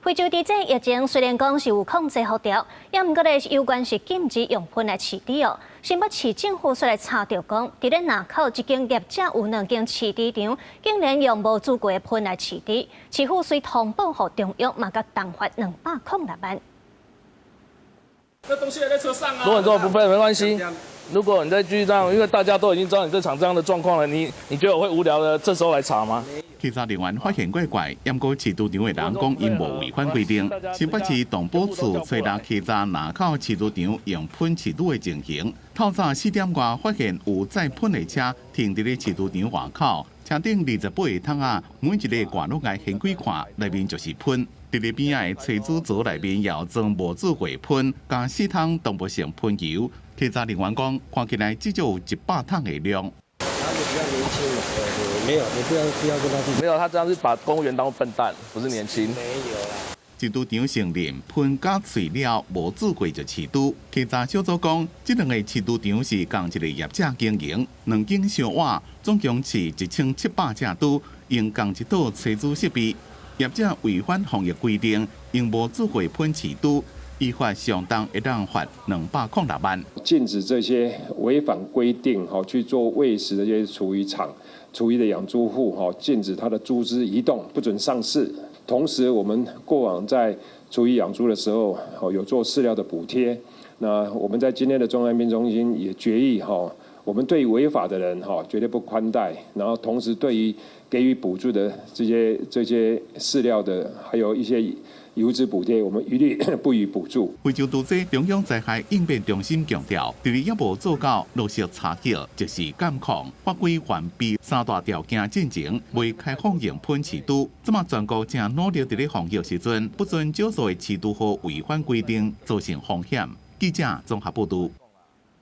非洲豬瘟疫情雖然講是有控制予牢，也毋過咧有關是禁止用噴來飼豬哦。新北市政府煞來查著講，佇咧林口這間業者有兩間飼豬場，竟然用無資格的噴來飼豬。市府遂通報予中央，嘛共重罰206萬。那東西還在車上啊！如果你做不噴沒關係，如果你再繼續這樣，因為大家都已經知道你這場這樣的狀況了，你覺得我會無聊的這時候來查嗎？稽查人員發現怪怪，毋過飼豬場的人講𪜶無違反規定。新北市動保處初六稽查林口飼豬場用噴飼豬的情形，透早4點外發現有載噴的車停佇咧飼豬場外口，車頂28個桶仔，每一个蓋攏共掀開看，內面就是噴。佇咧邊仔的炊煮槽內面也有裝無注過噴，加四桶動物性噴油。稽查人員講，看起來至少有100桶的量。他比較年輕嘛，對，沒有，你不要跟他去。沒有，他這樣是把公務員當笨蛋，不是年輕。沒有啦。飼豬場承認噴甲喙了無注過就飼豬。稽查小組講，這兩個飼豬場是仝一個業者經營，兩間相倚，總共飼1700隻豬，用仝一套炊煮設備。業者違反防疫規定，用無注過噴飼豬，依法上重會當罰206萬。禁止這些違反規定哈去做餵食的這些廚餘廠、廚餘的養豬戶哈，禁止他的豬隻移動，不准上市。同時，我們過往在廚餘養豬的時候，有做飼料的補貼。那我們在今天的中央應變中心也決議哈，我們對違法的人哈絕對不寬待，然後同時對於給予補助的這些飼料的，還有一些油脂補貼，我們一律不予補助。非洲豬瘟中央災害應變中心強調，佇咧猶無做到落實查核、即時監控、法規完備三大條件進前，未開放用噴飼豬。這馬全國正努力佇咧防疫時陣，不准少數的飼豬戶違反規定，造成風險。記者綜合報導。